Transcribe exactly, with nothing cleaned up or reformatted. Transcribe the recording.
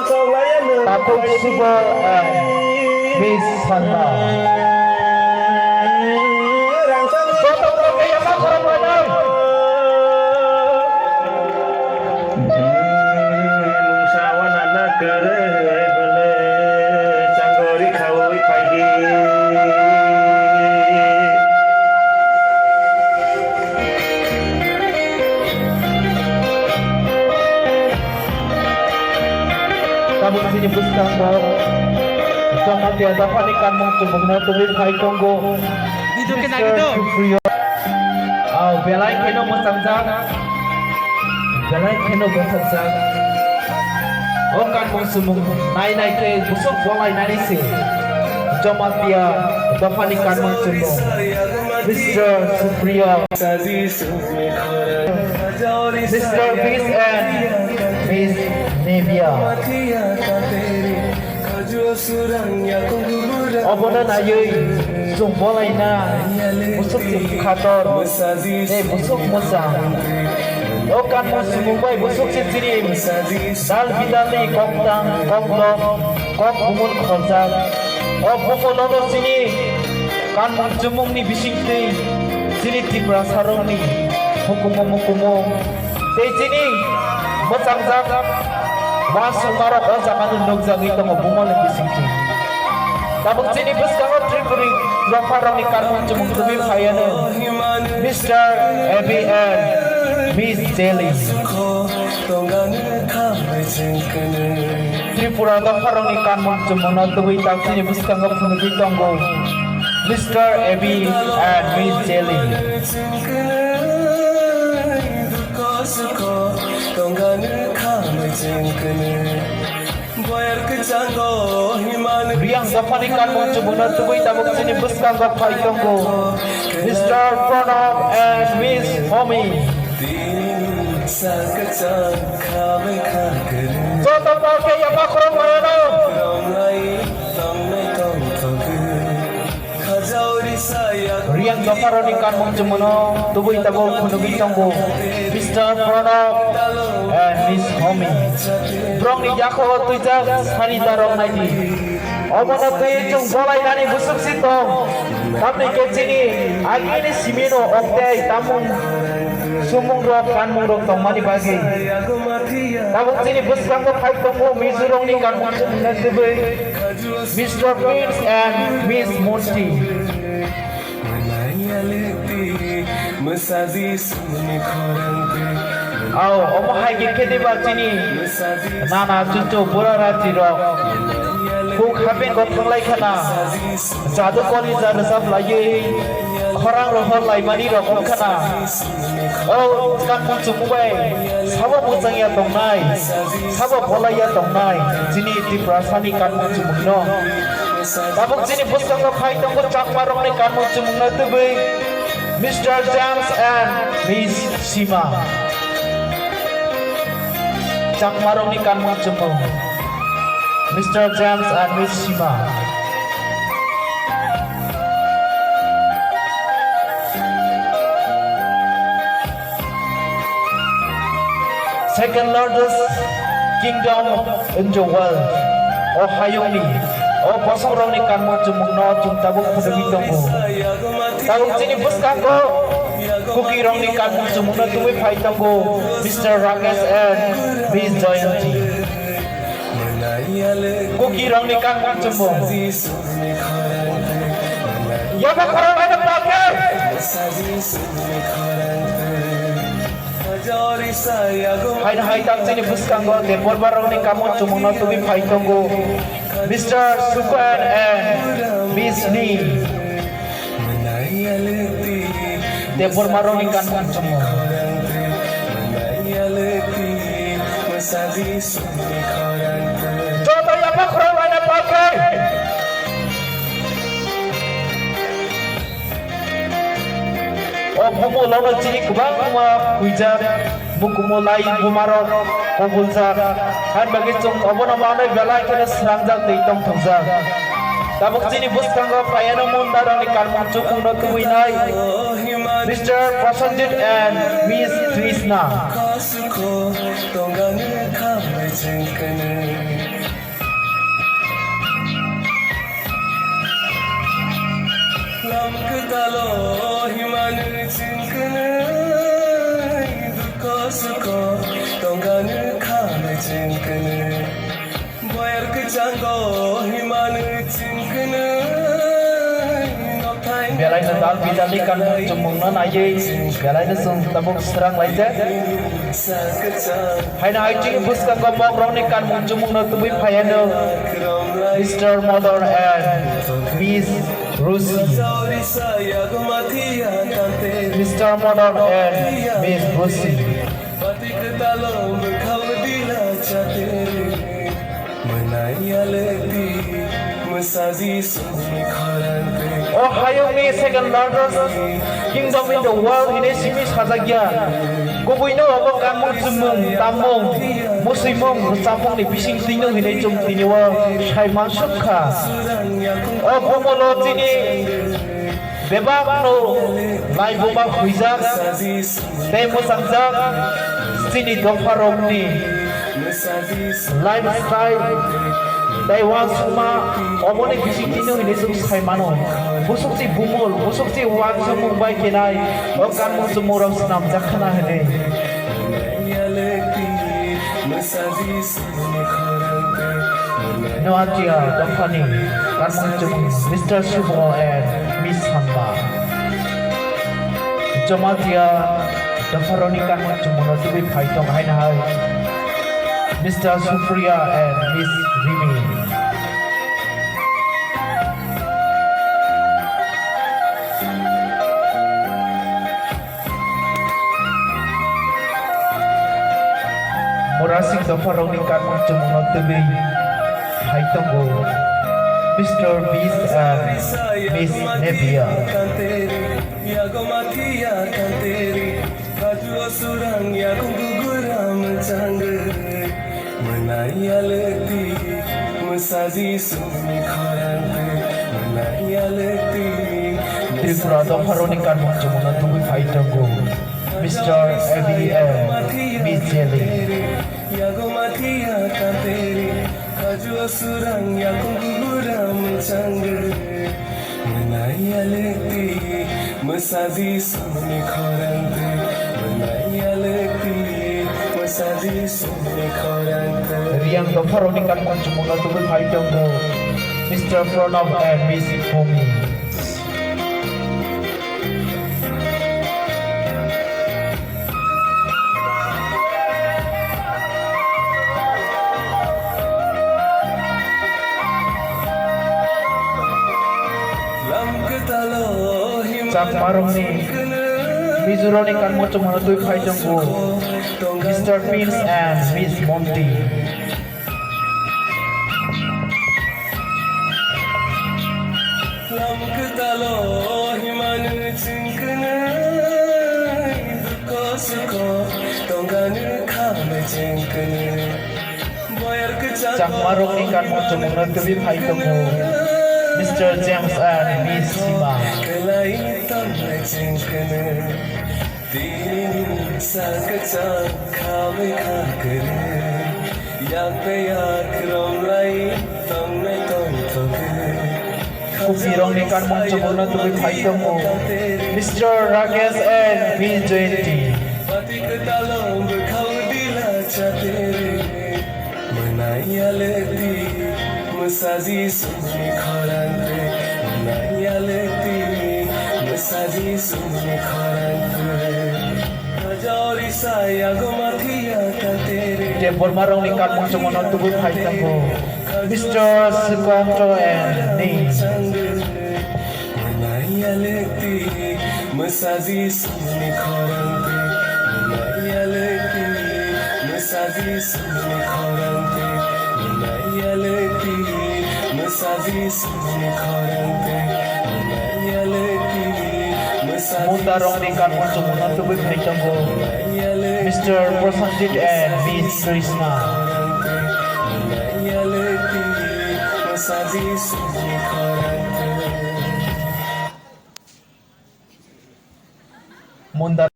Takhuk Subo and Miss Sangma. Joto borok khe yapha khorang lainai. Mungsa wana na kwrwi bwle changori khaui phaidi. Tabuk chini bwskango Jamatia dophani kanmung chumungno tubui phai tongo. Video khe Mister nagwi do. Supriyo. Aw, belai kheno mwchangjak. Belai kheno gothabjak. O kanmung chumung nai nai khe busuk bolai nani se. Jamatia dophani kanmung chumung. Mister Supriyo. Mister Fish and Miss Nivea. Obono naiwi chwng bolaina busuk se khator tei busuk mwchang. O kanmung chumung bai busuk se chini dal bidalni koktang koklok kok bumung kholjak. O bukulono chini kanmung chumungni bisingtwi chini Tiprasarokni hukumu mukumu tei chini mwchangjak uansukmarok o jagano nukjagwi tongo bumungni bisingtwi. Tabuk chini bwskango Tripuri dopharokni kanmung chumung tubui phaiano Mister A B and Miss Jelly. Tripura dopharokni kanmung chumungno tubui tak chini bwskango phunugwi tongo Mister A B and Miss Jelly. Riyang dophani kanmung chumungno tubui tabuk chini bwskango phai tongo Mister Pranab and Miss Homi. Joto pal khe yapha khorang mayano. Riyang dopharokni kanmung chumungno tubui tabuk phunugwi tongo Mister Pranab and Miss Homi. Borokni yakhao twijak sari darok naidi. Obono twi chwng bolainani busuk si tong. Tamni khe chini agini simino oktei tamung sumungrok kanmungrok tongmani bagwi. Tabuk chini bwskango phai tongo Mizorokni kanmung chumungno tubui Mister Prince and Miss Monty. Aw, omo hai khe khe diba chini nana chuchu bura rachi rok. Kuk hapeng kok thanglai khana. Jadu koli ja rwchap laiwi khorang rohor laimani rok wng khana. O kanmung chumung bai sabo mwchangya tongnai, sabo bolaiya tongnai, chini Tiprasani kanmung chumungno. Tabuk chini bwskango phai tongo Chakmarokni kanmung chumungno tubui Mister James and Miss Sima. Chakmarokni kanmung chumung. Mister James and Miss Sima. Second largest kingdom in the world. O hayungni, o bosongrokni kanmung chumungno chwng tabuk phunugwi tongo. Tabuk chini bwskango Kukirokni kanmung chumungno tubui phai tongo Mister Rakesh and Miss Jayanti. Kukirokni kanmung chumung. Yaba khorang laina palkhe. Haino hai tak chini bwskango Debbarmarokni kanmung chumungno tubui phai tongo Mister Sukan and Miss Ni. Debbarmarokni kanmung chumung. Joto yapha khorang laina palkhe. O bumu lono chini kwbangma huijak, bukumu lai bumarok kobuljak, han bagwi chwng obono manwi belai kheno srangjak tei tongthokjak. Tabuk chini bwskango payano mundarokni kanmung chumungno tubui nai Mister Prasanjit and Miss Krishna. Tongani khambai chengkene. Alo himanu chingkene, dukho sukho tongkanu khanu chingkene. Boyar kwchango himanu chingkene. Belai no dal bidal ni kanmung chumung no naiwi belai no chwng tabuk srang laijak. Haino hai chini bwskango mok rokni kanmung chumung no tubui phaiya no Mister Modon and Miss Rosie. Mister Modon and Miss Rosie. O hayungni second largest kingdom in the world hinwi simi sajakya. Kubuino obo kanmung chumung, tammung, musuimung, rwchapmungni bising twino hinwi chwng tini o sai mansuk kha. O bumolo chini bebakno laibuma huijak tei mwchangjak chini dopharokni lifestyle tei uansukma oboni bisingtwino hinwi chwng sai mano. Bwswkchi bumul, bwswkchi uansukmung bai khenai o kanmung chumung rok swnamjak khna hinwi. Noatia dophani kanmung chumung Mister Subo and Miss Samba. Jamatia dopharokni kanmung chumungno tubui phai tong haino hai Mister Supriya and Miss Rimi. Murasing dopharokni kanmung chumungno tubui hai tongo Mister Beast and Miss Nevia. Yago mathia kanteri, kaju surang yago gugura mchang. Mwnai alati, msaji sumi khorang, mwnai alati. Tripura dopharokni kanmung chumungno tubui phai tongo Mister A B M, Miss Jelly. Yago mathia kanteri, kaju surang yago gugura mchang. Mwnai alati, msaji sumi khorang, mwnai alati, msaji sumi khorang. Riang dopharokni kanmung chumungno tubui phai tongo Mister Pranab and Miss Bhumi. Chakmarokni Mizorokni kanmung chumungno tubui phai tongo Mister Prince and Miss Monty. Lam kwtalo himanu chwng kwnwi, dukho sukho tongkha nw kha mecheng kwnwi. Boyar kwchang Chakmarokni kanmung chumungno tubui phai tongo Mister James and Miss Sima. Kwlai tong mecheng kwnwi. Tini sa kwchang kha bai kha kwrwi, yak bai yak romlai tongnai tongthok kwrwi. Kupirokni kanmung chumungno tubui phai tongo Mister Rakesh and Miss Jayanti. Pati kwtalo bwkhao dila chatere. Mwnai alati, msaji sumi khorang twi. Mwnai alati, msaji sumi khorang twi. Kajori saya go mathia katere. Debbarmarokni kanmung chumungno tubui phai tongo Mister Sukanto and Ni. Mwnai alati, msaji sumi khorang twi. Mwnai alati, msaji sumi khorang twi. Mwnai alati, msaji sumi khorang twi. Mwnai alati, msaji Mundarokni kanmung chumungno tubui phai tongo Mister Prasanjit and Miss Krishna. Mwnai alati, msaji sumi khorang twi. Mundar